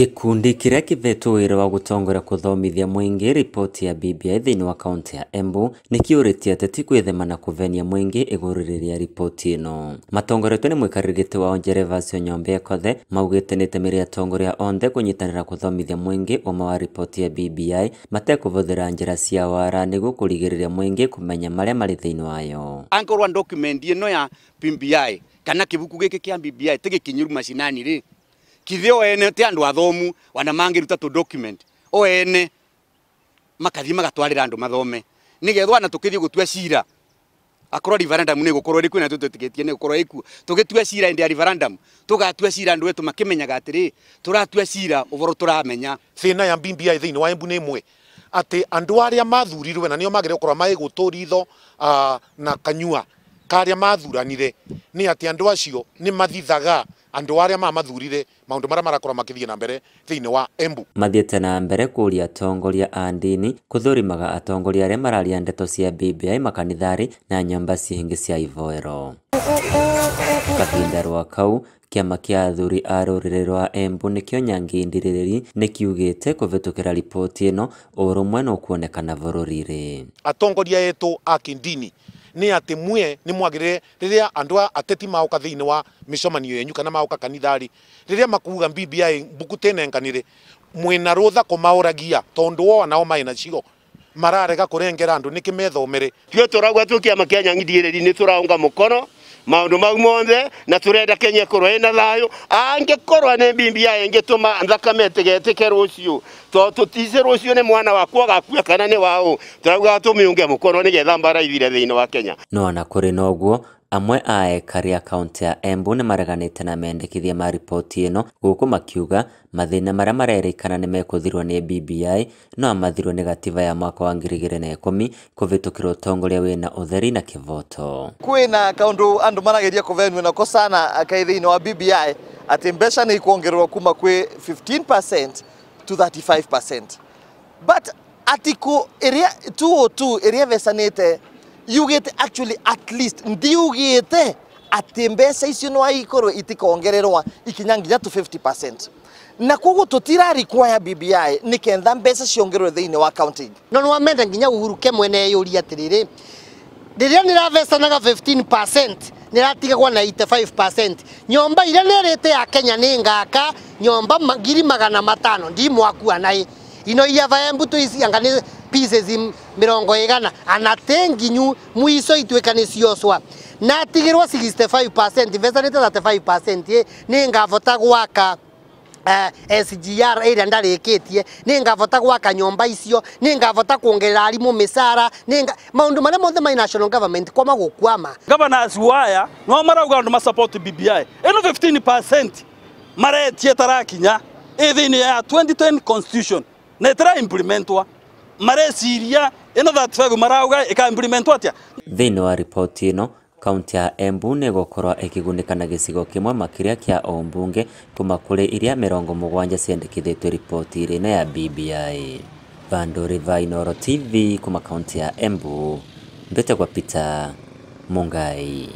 Gĩkundi kĩrĩa kĩhetwo wĩra wa gũtongoria kũthomithia mũingĩ riboti ya BBI thĩinĩ wa kaunti ya Embu nĩkĩũrĩtie ateti gwĩthema na kũvenia mũingĩ igũrũ rĩa riboti ĩno. Matongoretio nĩ mũikarĩri gĩtĩ wao Gervasio Nyombe Ekothe maugĩte nĩ itemi rĩa atongoria onthe kũnyitanĩra kũthomithia mũingĩ ũma wa riboti ya BBI matekũhũthĩra njĩra cia wara nĩguo kũrigĩrĩria mũingĩ kũmenya marĩa marĩ thĩinĩ wayo. Angorwa document ĩno ya BBI kana kĩbuku gĩkĩ kĩa BBI ti gĩkinyiru macinani rĩ kithio ene ti andu athomu wana mangiruta tu document o ene makathi magatwarira andu mathome nigethwa na tukithi gutua cira akorwo referendum ni gukorwo ri kwina tutetigetie ni gukorwo iku tugitua cira indi ya referendum tugatua cira andu wetu makimenyaga atiri turatua cira uvoro turamenya. Thina ya BBI thiini wa Embu ni imwe ati andu aria mathurirwe na nio magire gukorwo maigũtũritho na kanyua karia mathuranire ni ati andu acio ni mathithaga andu aria mamathurire maundu maria marakorwo makithie na mbere thiini wa Embu. Mathiete na mbere kuria atongoria a ndini kuthurimaga atongoria aria mararia ndeto cia BBI makanithari na nyumba ciingi cia ivoero. Kahinda rwa kau kĩama kĩa athuri a rũrĩrĩ rwa Embu nĩkĩo Nyangi Ndiriri nĩkiugĩte kũvĩtũkĩra riboti ĩno ũrũmwe nũkuonekana bũrũri-rĩ. Atongoria etu a kĩndini ni ati mwe ni mwagire riria andu a ateti mauka thiini wa micemanio yenyu kana mauka kanithari riria makuga BBI mbuku tenenganire mwina rutha kumauragia tondu wo nao maina cio mararega kurengera andu niki methomere. Tue turauga tu kiama kia Nyangi Ndiriri ni turaunga mukono maundu mau monthe na turenda Kenya ikorwo ina thayu angikorwo ni BBI ingituma thakame itigetike ruciu to tutice ruciu ni mwana wakwa agakua kana ni wau turauga tumiunge mukono nigetha mbara ithire thiini wa Kenya. No ona kuri noguo amwe a ekari a kaunti ya Embu nĩmareganĩte na mendekithia ma riboti ĩno gũkũ makiuga mathĩna marĩa marerĩkana nĩmekũthirwo nĩ BBI no amathirwo nĩ gatiba ya mwaka wa 2010 kũvĩtũkĩra ũtongoria wĩna ũtheri na kĩvoto. Kwĩna kaundu andu marageria kũvenwo nako sana kai thĩinĩ wa BBI atĩ mbeca nĩ ikuongererwo kuma kwĩ 15% to 35%, but article ĩrĩa 202 ĩrĩa vecanĩte yugite actually at least ndiugite ati mbeca icio no ikorwo itikongererwa ikinya nginya to 50%, na koguo tutira require BBI ni kentha mbeca ciongererwo thiini wa county. No no amenda nginya Uhuru ke mwene yuria atiriri riria niravecanaga 15% niratigagwa na 85%. Nyomba iria nerite ya Kenya ni ngaka nyomba 500,000 ndimwakua nai ino iya vaembu tu ici anga ni pieces 400 anate nginyu mwiso ituika ni ciocwa na tigirwo 65% vecanite 35% ni ngavota gwaka SGR ĩrĩa ndarĩkĩtie nĩ ngavota gwaka nyomba icio nĩ ngavota kuongerera arimũ mĩcara nĩ maũndũ marĩa mothe ma national government kwama gũkwama. Governors waya no marauga andũ ma support BBI ĩno 15% maretie tarakinya ĩ thĩinĩ ya 2010 constitution na ĩtara implementwa mareciria ĩno 35 marauga ĩka implementwa atia. Thĩinĩ wa riboti ĩno kaunti ya Embu nĩgũkorwo ĩkĩgunĩka na gĩcigo kĩmwe makĩria kĩa ũmbunge kuma kũrĩ iria 70 ciandĩkithĩtio riboti ĩno ya BBI. Vandũ River Inooro TV kuma kaunti ya Embu, mbĩtagwo Peter Mungai.